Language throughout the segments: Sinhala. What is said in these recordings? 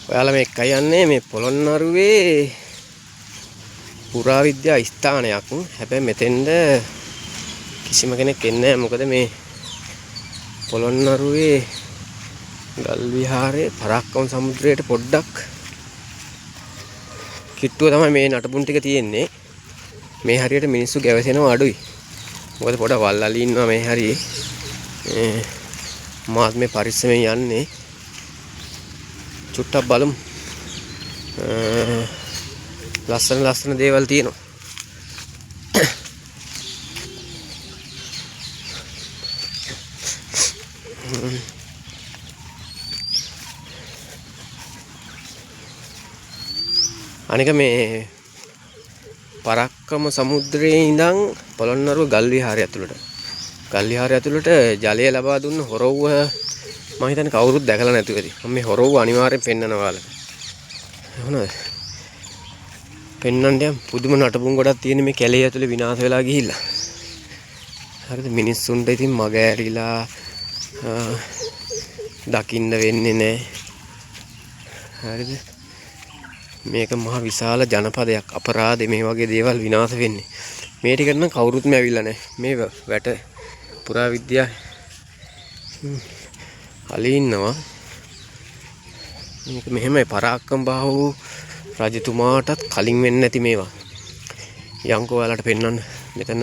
ඔයාලා මේ එක්කයි යන්නේ මේ පොළොන්නරුවේ පුරාවිද්‍යා ස්ථානයක්. හැබැයි මෙතෙන්ද කිසිම කෙනෙක් එන්නේ නැහැ. මොකද මේ පොළොන්නරුවේ ගල් විහාරයේ පරාක්‍රම සමුද්‍රයට පොඩ්ඩක් කිට්ටුව තමයි මේ නටබුන් ටික තියෙන්නේ. මේ හරියට මිනිස්සු ගැවසෙනවා අඩුයි. මොකද පොඩ වල්ලලි ඉන්නවා මේ හරියේ. මාත් මේ පරිස්සමෙන් යන්නේ. චුට්ටක් බලමු. ලස්සන ලස්සන දේවල් තියෙනවා. අනික මේ පරක්කම සමුද්‍රයේ ඉඳන් පොළොන්නරුව ගල් විහාරය ඇතුළට. ගල් විහාරය ඇතුළට ජලය ලබා දුන්න හොරව්ව මම හිතන්නේ කවුරුත් දැකලා නැතුව ඇති. මම මේ හොරව්ව අනිවාර්යෙන් පෙන්නනවා ඔයාලට. හොඳද? පෙන්නන්න යම් පුදුම නටබුන් ගොඩක් තියෙන මේ කැලේ ඇතුලේ විනාශ වෙලා ගිහිල්ලා. හරිද? මිනිස්සුන්ට ඉතින් මග ඇරිලා දකින්න වෙන්නේ නැහැ. හරිද? මේක මහ විශාල ජනපදයක්. අපරාධේ මේ වගේ දේවල් විනාශ වෙන්නේ. මේ ටිකට නම් කවුරුත්ම ඇවිල්ලා නැහැ. මේ වැට පුරාවිද්‍යා අලි ඉන්නවා. මේක මෙහෙමයි පරාක්‍රම බාහුව රජතුමාටත් කලින් වෙන්නේ නැති මේවා. යන්කෝ ඔයාලට පෙන්වන්න. මෙතන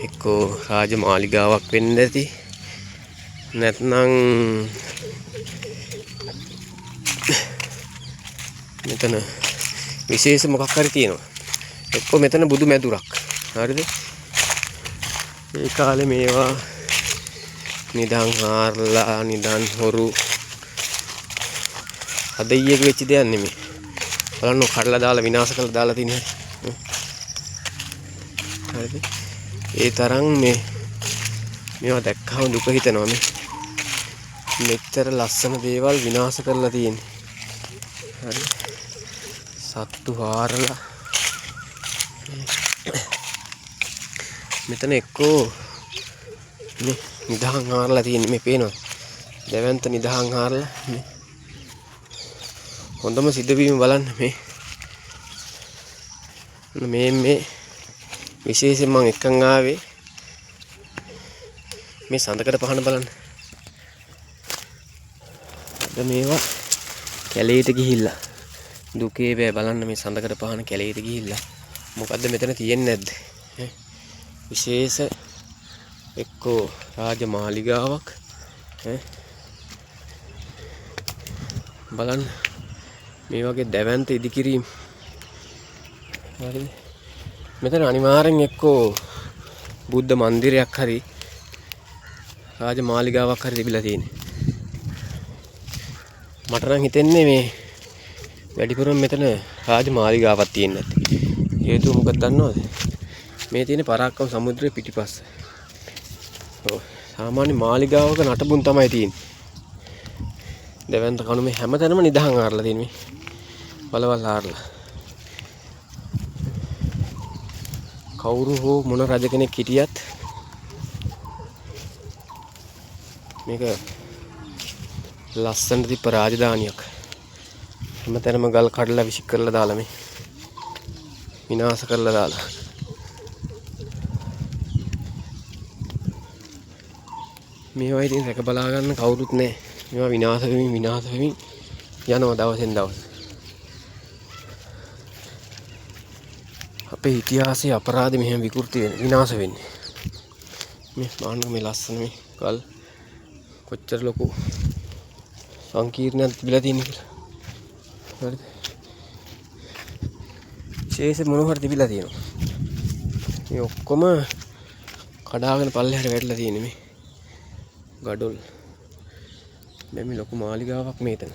එක්කෝ රාජ මාලිගාවක් වෙන්න ඇති. නැත්නම් මෙතන විශේෂ මොකක් හරි තියෙනවා. එක්කෝ මෙතන බුදු මැදුරක්. හරිද? ඒ කාලේ මේවා නිදන් හාරලා නිදන් හොරු අද ඊයේ වෙච්ච දෙයක් නෙමෙයි. බලන්න කඩලා දාලා විනාශ කරලා දාලා තියෙන හැටි. හරිද? ඒ තරම් මේවා දැක්කම දුක හිතෙනවා මේ. මෙච්චර ලස්සන දේවල් විනාශ කරලා තියෙන්නේ. හරි. සත්තු හාරලා මෙතන එක්කෝ මේ නිදහන් හාරලා තියෙන්නේ මේ පේනවද? දැවැන්ත නිදහන් හාරලා මේ හොඳම සිදුවීම බලන්න මේ මේ මේ විශේෂයෙන් මං එක්කන් ආවේ මේ සඳකඩ පහන බලන්න. අද මේවා කැලේට ගිහිල්ලා දුකේ බෑ බලන්න මේ සඳකඩ පහන කැලේට ගිහිල්ලා මොකද්ද මෙතන තියෙන්නේ නැද්ද? විශේෂ එක්කෝ රාජ මාලිගාවක් බලන්න මේ වගේ දැවැන්ත ඉදිකිරීම්. හරිද? මෙතන අනිවාර්යෙන් එක්කෝ බුද්ධ මන්දිරයක් හරි රාජ මාලිගාවක් හරි තිබිලා තියෙන්නේ. මට නම් හිතෙන්නේ මේ වැඩිපුරම මෙතන රාජ මාලිගාවක් තියෙන්න ඇති. හේතුව මොකක්ද දන්නවද? මේ තියෙන පරාක්‍රම සමුද්‍රයේ පිටිපස්ස. ඔව් සාමාන්‍ය මාලිගාවක නටබුන් තමයි තියෙන්නේ. දැවැන්ත කණු මේ හැමතැනම නිදහන් ආරලා තියෙන්නේ. බලවල් ආරලා. කවුරු හෝ මොන රජ කෙනෙක් හිටියත් මේක ලස්සනට තිබ්බ රාජධානියක්. හැමතැනම ගල් කඩලා විසික් කරලා දාලා මේ විනාශ කරලා දාලා. මේවා ඉතින් රැක බලා ගන්න කවුරුත් නෑ. මේවා විනාශ වෙමින් විනාශ වෙමින් යනවා දවසෙන් දවස. අපේ ඉතිහාසයේ අපරාධ මෙහෙම විකෘති වෙන විනාශ වෙන්නේ. මේ බලන්න මේ ලස්සන මේ ගල් කොච්චර ලොකු සංකීර්ණයක් තිබිලා තියෙන කියලා. හරිද? විශේෂ මොනවා හරි තිබිලා තියෙනවා. මේ ඔක්කොම කඩාගෙන පල්ලෙහාට වැටලා තියෙන්නේ මේ ගඩොල්. දැන් මේ ලොකු මාලිගාවක් මේතන.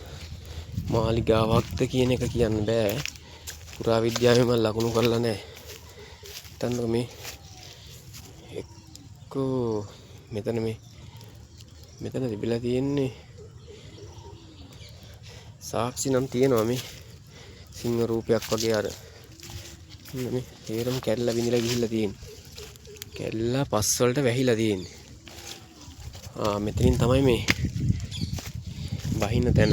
මාලිගාවක්ද කියන එක කියන්න බෑ. පුරාවිද්‍යාවේ මම ලකුණු කරලා නෑ. හිතන්නකෝ මේ එක්කෝ මෙතන මේ මෙතන තිබිලා තියෙන්නේ සාක්ෂි නම් තියෙනවා මේ සිංහ රූපයක් වගේ අර මේ තේරම කැඩලා බිඳලා ගිහිල්ලා තියෙන්නේ. කැඩලා පස් වලට වැහිලා තියෙන්නේ. මෙතනින් තමයි මේ බහින තැන.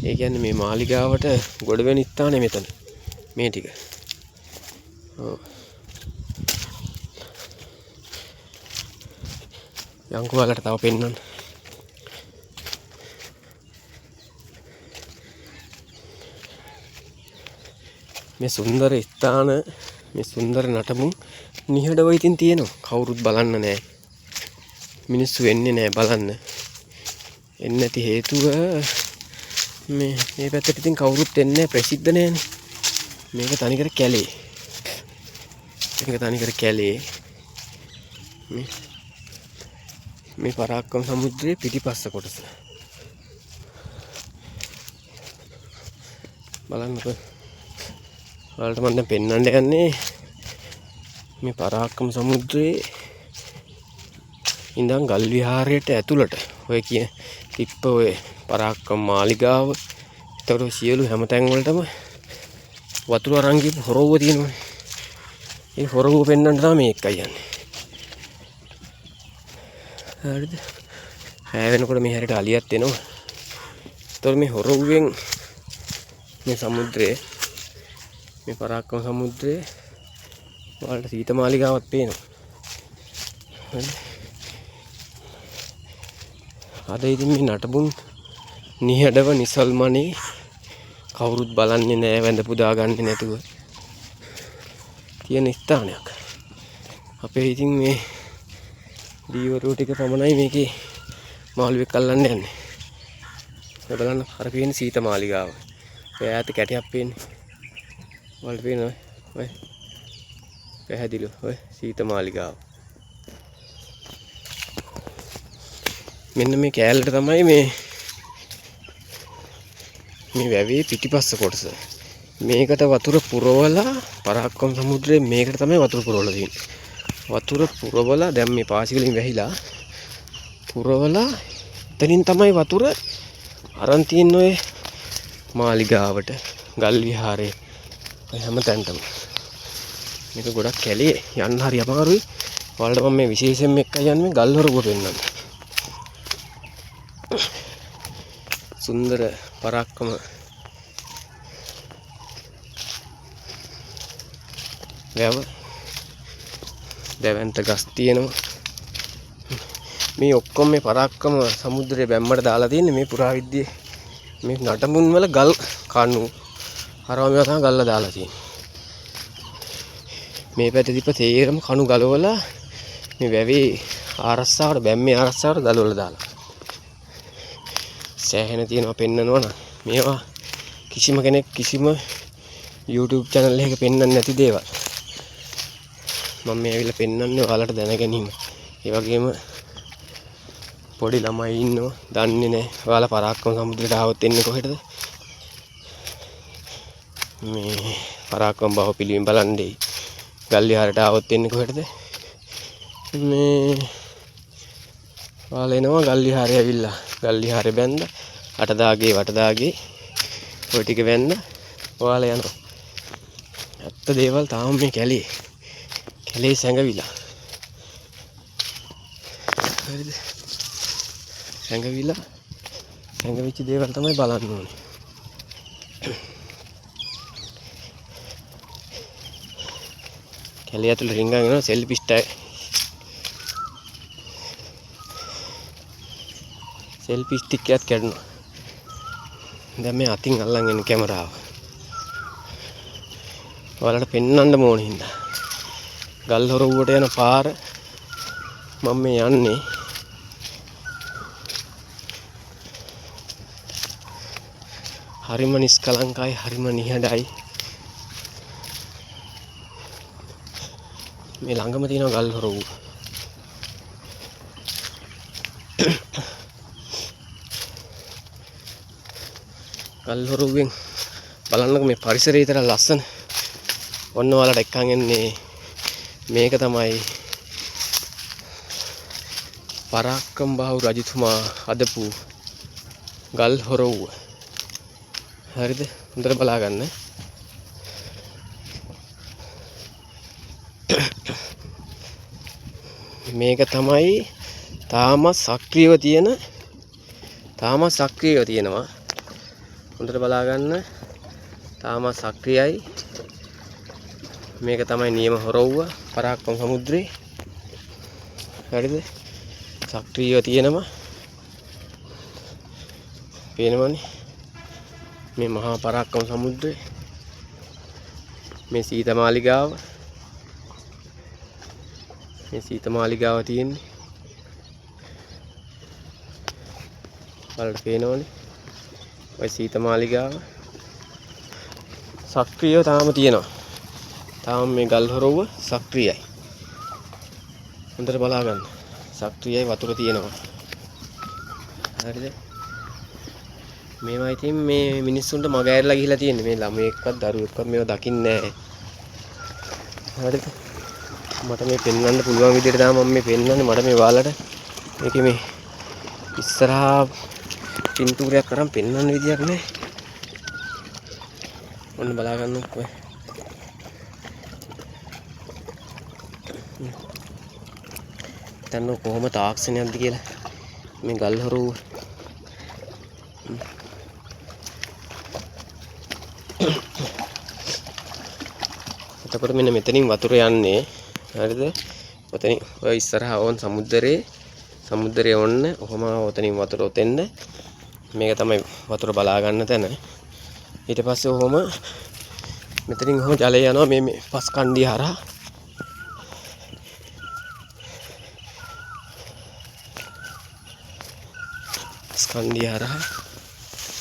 ඒ කියන්නේ මේ මාලිගාවට ගොඩ වෙන ස්ථානේ මෙතන. මේ ටික. ඔව්. යන්කෝ ඔයාලට තව පෙන්වන්න. මේ සුන්දර ස්ථාන, මේ සුන්දර නටබුන් නිහඬව ඉතින් තියෙනවා. කවුරුත් බලන්න නෑ. මිනිස්සු එන්නේ නෑ බලන්න. එන්නේ නැති හේතුව මේ මේ පැත්තට ඉතින් කවුරුත් එන්නේ නෑ, ප්‍රසිද්ධ නෑනේ. මේක තනිකර කැලේ. මේක තනිකර කැලේ. මේ මේ පරාක්‍රම සමුද්‍රයේ පිටිපස්ස කොටස. බලන්නකෝ. ඔයාලට මම දැන් පෙන්වන්න යන්නේ මේ පරාක්‍රම සමුද්‍රයේ ඉඳන් ගල් විහාරයට ඇතුළට ඔය කියන තිප්ප ඔය පරාක්‍රම මාලිගාව, එතකොට සියලු හැම තැන් වලටම වතුර අරන් ගිහපු හොරව්ව තියෙනවනේ. ඒ හොරව්ව පෙන්වන්න තමයි මේ එක්කයි යන්නේ. හරිද? රෑ වෙනකොට මේ හැරෙට අලියත් එනවා. එතකොට මේ හොරව්වෙන් මේ සමුද්‍රයේ, මේ පරාක්‍රම සමුද්‍රයේ ඔයාලට සීත මාලිගාවක් පේනවා. හරි. අද ඉතින් මේ නටබුන් නිහඬව නිසල්මනේ කවුරුත් බලන්නේ නෑ, වැඳ පුදා ගන්නේ නැතුව තියෙන ස්ථානයක්. අපේ ඉතින් මේ දීවරෝ ටික පමණයි මේකේ මාළුවෙක් අල්ලන්න යන්නේ. ඔය බලන්න අර පේන්නේ සීත මාලිගාව. ඔය ඈත කැටයක් පේන්නේ. ඔයාලට පේනවද? ඔය පැහැදිලිව ඔය සීත මාලිගාව. මෙන්න මේ කෑල්ලට තමයි මේ මේ වැවේ පිටිපස්ස කොටස. මේකට වතුර පුරවලා පරාක්‍රම සමුද්‍රයේ මේකට තමයි වතුර පුරවලා තියෙන්නේ. වතුර පුරවලා දැන් මේ පාසි වලින් වැහිලා පුරවලා එතනින් තමයි වතුර අරන් තියෙන්නේ ඔය මාලිගාවට, ගල් විහාරේ, ඔය හැම තැනටම. මේක ගොඩක් කැලේ යන්න හරි අමාරුයි. ඔයාලට මම මේ විශේෂයෙන්ම එක්කයි යන්නේ ගල් හොරගුව පෙන්වන්න. සුන්දර පරාක්‍රම වැව, දැවැන්ත ගස් තියෙනවා. මේ ඔක්කොම මේ පරාක්‍රම සමුද්‍රයේ බැම්මට දාලා තියෙන්නේ මේ පුරාවිද්‍යාවේ මේ නටඹුන් වල ගල් කණු අරවා මේවා තමයි ගල්ලා දාලා තියෙන්නේ. මේ පැත්තේ තිබ්බ තේරම කණු ගලවලා මේ වැවේ ආරස්සාවට, බැම්මේ ආරස්සාවට ගලවලා දාලා. සෑහෙන තියෙනවා පෙන්නනවා නම්. මේවා කිසිම කෙනෙක් කිසිම YouTube channel එකක පෙන්වන්නේ නැති දේවල්. මම මේ ඇවිල්ලා පෙන්වන්නේ ඔයාලට දැන ගැනීම. ඒ වගේම පොඩි ළමයි ඉන්නවා, දන්නේ නැහැ. ඔයාලා පරාක්‍රම සමුද්‍රයට ආවොත් එන්නේ කොහෙටද? මේ පරාක්‍රම බව පිළිවෙන් බලන්න දෙයි. ගල් විහාරයට ආවොත් එන්නේ කොහෙටද? මේ ඔයාලා එනවා ගල් විහාරය ඇවිල්ලා. ගල් විහාරේ බැන්ද අටදාගේ වටදාගේ ඔය ටික බැන්ද ඔයාලා යනවා. ඇත්ත දේවල් තාම මේ කැලේ කැලේ සැඟවිලා. හරිද? සැඟවිලා සැඟවිච්ච දේවල් තමයි බලන්න ඕනේ. කැලේ ඇතුළේ රින්ගන් එනවා සෙල්ෆි සෙල්ෆි ස්ටික් එකත් කැඩුනා. දැන් මේ අතින් අල්ලන් එන කැමරාව. ඔයාලට පෙන්වන්න ඕන හින්දා. ගල් හොරව්වට යන පාර මම මේ යන්නේ. හරිම නිස්කලංකයි, හරිම නිහඬයි. මේ ළඟම තියෙනවා ගල් හොරව්ව. ගල් හොරව්වෙන් බලන්නකො මේ පරිසරය විතර ලස්සන. ඔන්න ඔයාලට එක්කන් එන්නේ මේක තමයි පරාක්‍රම බාහු රජතුමා හදපු ගල් හොරව්ව. හරිද? හොඳට බලා ගන්න. මේක තමයි තාමත් සක්‍රියව තියෙන, තාමත් සක්‍රියව තියෙනවා හොඳට බලා ගන්න. තාම සක්‍රියයි. මේක තමයි නියම හොරව්ව පරාක්කම සමුද්‍රේ. හරිද? සක්‍රියව තියෙනවා. පේනවනේ. මේ මහා පරාක්කම සමුද්‍රේ. මේ සීත මාලිගාව. මේ සීත මාලිගාව තියෙන්නේ. ඔයාලට පේනවනේ. ඔය සීත මාලිගාව සක්‍රියව තාම තියෙනවා. තාම මේ ගල් හොරව්ව සක්‍රියයි. හොඳට බලා ගන්න. සක්‍රියයි වතුර තියෙනවා. හරිද? මේවා ඉතින් මේ මිනිස්සුන්ට මග ඇරලා ගිහිලා තියෙන්නේ. මේ ළමයෙක්වත් දරුවෙක්වත් මේවා දකින්නේ නැහැ. හරිද? මට මේ පෙන්වන්න පුළුවන් විදිහට තමයි මම මේ පෙන්වන්නේ. මට මේ ඔයාලට මේකේ මේ ඉස්සරහා පින්තූරයක් අරන් පෙන්වන්න විදියක් නෑ. ඔන්න බලා ගන්නකො. හිතන්න කොහොම තාක්ෂණයක්ද කියලා මේ ගල් හොරව්ව. එතකොට මෙන්න මෙතනින් වතුර යන්නේ. හරිද? ඔතනින් ඔය ඉස්සරහා ඕන් සමුද්‍රේ ඔන්න ඔහොම ඔතනින් වතුර ඔතෙන්ද. මේක තමයි වතුර බලා ගන්න තැන. ඊට පස්සේ ඔහොම මෙතනින් ඔහොම ජලය යනවා මේ පස් කණ්ඩිය හරහා. පස් කණ්ඩිය හරහා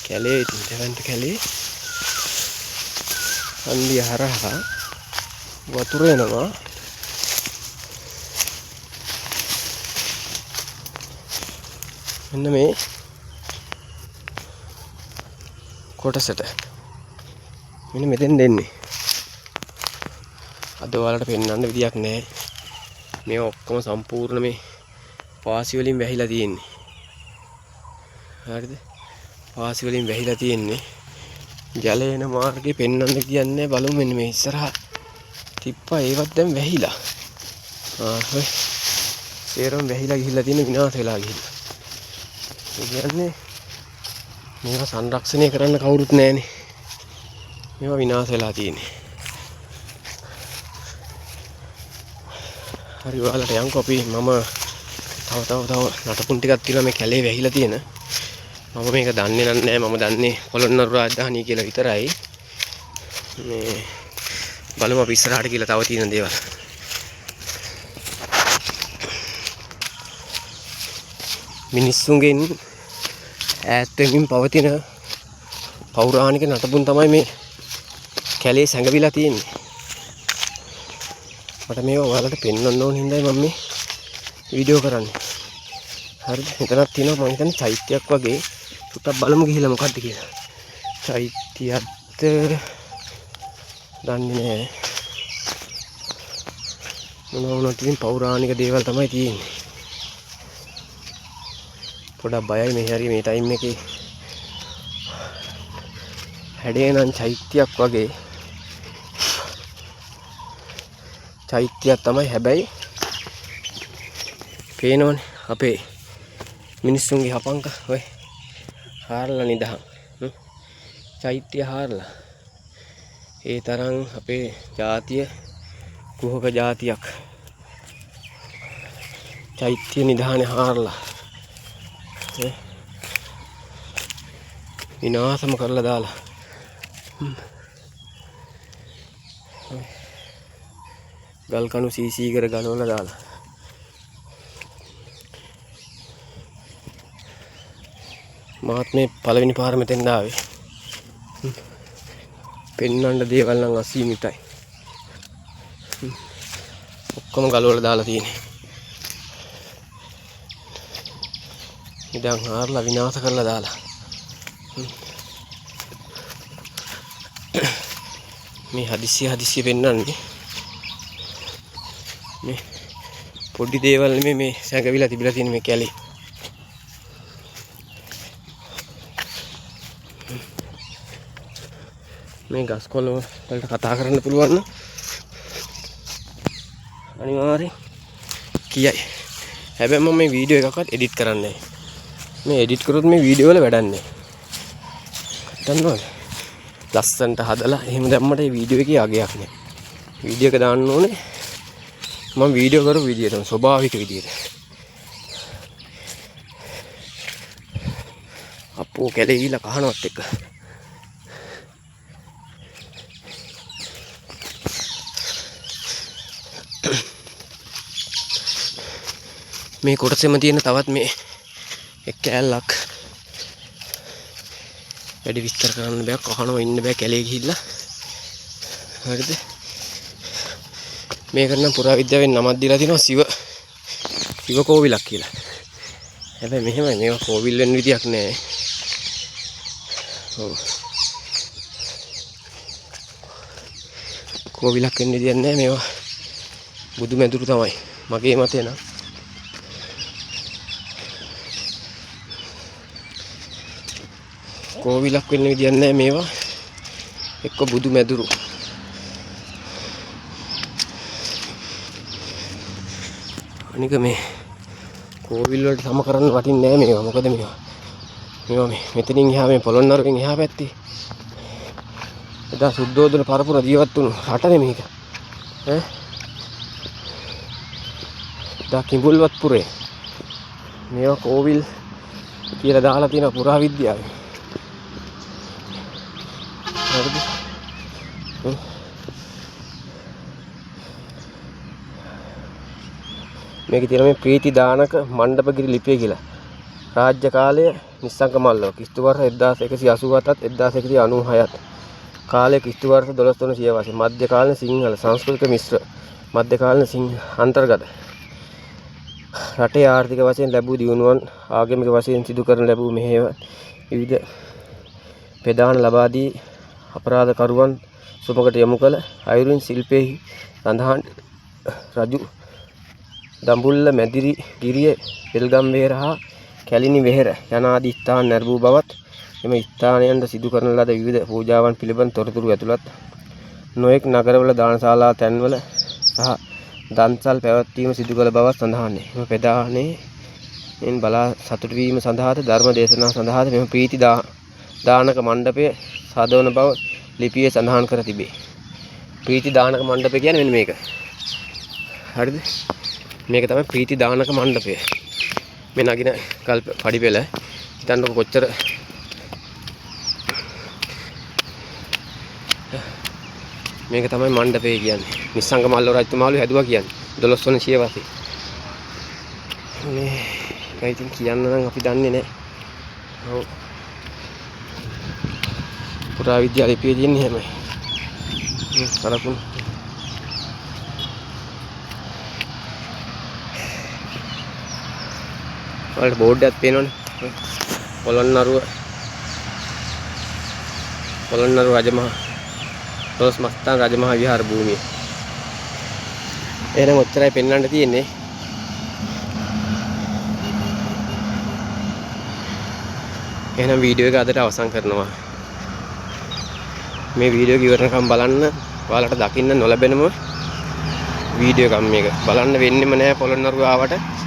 කැලේ ඉතින් දෙවන්ත කැලේ කණ්ඩිය හරහා වතුර එනවා. මෙන්න මේ කොටසට මෙන්න මෙතෙන් දෙන්නේ. අද ඔයාලට පෙන්වන්න විදියක් නෑ. මේ ඔක්කොම සම්පූර්ණ මේ පාසි වලින් වැහිලා තියෙන්නේ. හරිද? පාසි වලින් වැහිලා තියෙන්නේ. ජලය එන මාර්ගේ පෙන්වන්න කියන්නේ බලමු. මෙන්න මේ ඉස්සරහා තිබ්බා ඒවත් දැන් වැහිලා. ඔය සේරම වැහිලා ගිහිල්ලා තියෙන විනාශ වෙලා ගිහිල්ලා. ඒ කියන්නේ මේවා සංරක්ෂණය කරන්න කවුරුත් නෑනේ. මේවා විනාශ වෙලා තියෙන්නේ. හරි ඔයාලට යන්කෝ අපි මම තව තව තව නටපුන් ටිකක් තියෙනවා මේ කැලේ වැහිලා තියෙන. මම මේක දන්නේ නෑ. මම දන්නේ පොළොන්නරු රාජධානිය කියලා විතරයි. මේ බලමු අපි ඉස්සරහට කියලා තව තියෙන දේවල්. මිනිස්සුන්ගෙන් ඈත් වෙමින් පවතින පෞරාණික නටබුන් තමයි මේ කැලේ සැඟවිලා තියෙන්නේ. මට මේවා ඔයාලට පෙන්වන්න ඕන හින්දායි මම මේ වීඩියෝ කරන්නේ. හරිද? මෙතනක් තියෙනවා මං හිතන්නේ චෛත්‍යයක් වගේ. චුට්ටක් බලමු ගිහිල්ලා මොකද්ද කියලා. චෛත්‍යයක්ද දන්නේ නෑ. මොනවා වුණත් ඉතින් පෞරාණික දේවල් තමයි තියෙන්නේ. පොඩක් බයයි මේ හරිය මේ ටයිම් එකේ. හැඩේ නම් චෛත්‍යයක් වගේ. චෛත්‍යයක් තමයි හැබැයි පේනවනේ අපේ මිනිස්සුන්ගේ හපංක ඔය හාරලා නිදහන්. චෛත්‍ය හාරලා. ඒ තරම් අපේ ජාතිය කුහක ජාතියක්. චෛත්‍ය නිධානය හාරලා විනාශම කරලා දාලා. ගල් කණු සීසී කර ගලවලා දාලා. මාත් මේ පළවෙනි පාර මෙතෙන් ආවේ. පෙන්වන්න දේවල් නම් අසීමිතයි. ඔක්කොම ගලවලා දාලා තියෙන්නේ. ඉතින් හාරලා විනාශ කරලා දාලා. මේ හදිසිය හදිසිය පෙන්වන්නේ මේ පොඩි දේවල් නෙමෙයි මේ සැඟවිලා තිබිලා තියෙන මේ කැලේ. මේ ගස් කොළ වලට කතා කරන්න පුළුවන් නම් අනිවාර්යෙන් කියයි. හැබැයි මම මේ වීඩියෝ එකක්වත් එඩිට් කරන්නේ නැහැ. මේ එඩිට් කරොත් මේ වීඩියෝ වල වැඩක් නැහැ. දන්නවද? ලස්සනට හදලා එහෙම දැම්මට ඒ වීඩියෝ එකේ අගයක් නෑ. වීඩියෝ එක දාන්න ඕනේ මම වීඩියෝ කරපු විදියටම ස්වභාවික විදියට. අපෝ කැලේ ගිහලා කහනවත් එක්ක. මේ කොටසෙම තියෙන තවත් මේ එක් කෑල්ලක් වැඩි විස්තර කරන්න බෑ, කහනවා ඉන්න බෑ කැලේ ගිහිල්ලා. හරිද? මේකට නම් පුරාවිද්‍යාවෙන් නමක් දීලා තිනවා සිව සිව කෝවිලක් කියලා. හැබැයි මෙහෙමයි මේවා කෝවිල් වෙන්න විදියක් නෑ. ඔව්. කෝවිලක් වෙන්න විදියක් නෑ මේවා බුදු මැදුරු තමයි මගේ මතය නම්. කෝවිලක් වෙන්න විදියක් නෑ මේවා එක්ක බුදු මැදුරු. අනික මේ කෝවිල් වලට සම කරන්න වටින්නේ නෑ මේවා. මොකද මේවා මේවා මේ මෙතනින් එහා මේ පොළොන්නරුවෙන් එහා පැත්තේ එදා සුද්ධෝදන පරපුර ජීවත් වුණු රටනේ මේක. ඈ එදා කිඹුල්වත් පුරේ මේවා කෝවිල් කියලා දාලා තියෙන පුරාවිද්‍යාවේ. හරිද? මේකේ තියෙන මේ ප්‍රීති දානක මණ්ඩපගිරි ලිපිය කියලා. රාජ්‍ය කාලය නිස්සංක මල්ලව ක්‍රිස්තු වර්ෂ 1187ත් 1196ත් කාලය ක්‍රිස්තු වර්ෂ 12 වන සියවසේ මධ්‍ය කාලීන සිංහල සංස්කෘතික මිශ්‍ර මධ්‍ය කාලීන සිංහ අන්තර්ගත රටේ ආර්ථික වශයෙන් ලැබූ දියුණුවන් ආගමික වශයෙන් සිදු කරන ලැබූ මෙහෙය විවිධ ප්‍රදාන ලබා දී අපරාධකරුවන් සුමකට යොමු කළ අයුරින් ශිල්පයේ සඳහන් රජු දඹුල්ල මැදිරි ගිරිය පෙල්ගම් වෙහෙර හා කැලිනි වෙහෙර යන ආදී ස්ථාන නැරඹූ බවත් එම ස්ථානයන්ට සිදු කරන ලද විවිධ පූජාවන් පිළිබඳ තොරතුරු ඇතුළත් නොයෙක් නගරවල දානශාලා තැන්වල සහ දන්සල් පැවැත්වීම සිදු කළ බවත් සඳහන්ය. එම ප්‍රදානයෙන් බලා සතුටු වීම සඳහාද ධර්ම දේශනා සඳහාද මෙම ප්‍රීති දානක මණ්ඩපය සාදවන බව ලිපියේ සඳහන් කර තිබේ. ප්‍රීති දානක මණ්ඩපය කියන්නේ මෙන්න මේක. හරිද? මේක තමයි ප්‍රීති දානක මණ්ඩපය. මේ නගින කල්ප පඩි පෙළ හිතන්නකො කොච්චර මේක තමයි මණ්ඩපය කියන්නේ. නිස්සංග මල්ලව රජතුමාලු හැදුවා කියන්නේ 12 වන සියවසේ. මේ ඒක ඉතින් කියන්න නම් අපි දන්නේ නැහැ. ඔව්. පුරාවිද්‍යා ලිපියේ තියෙන්නේ එහෙමයි. මේ සලකුණු ඔයාලට බෝඩ් එකක් පේනවනේ. පොළොන්නරුව පොළොන්නරුව රජමහා දොළොස් මස්ථාන රජමහා විහාර භූමිය. එහෙනම් ඔච්චරයි පෙන්වන්න තියෙන්නේ. එහෙනම් වීඩියෝ එක අදට අවසන් කරනවා. මේ වීඩියෝ එක ඉවරනකම් බලන්න. ඔයාලට දකින්න නොලැබෙනම වීඩියෝ එකක් මේක. බලන්න වෙන්නෙම නෑ පොළොන්නරුව ආවට.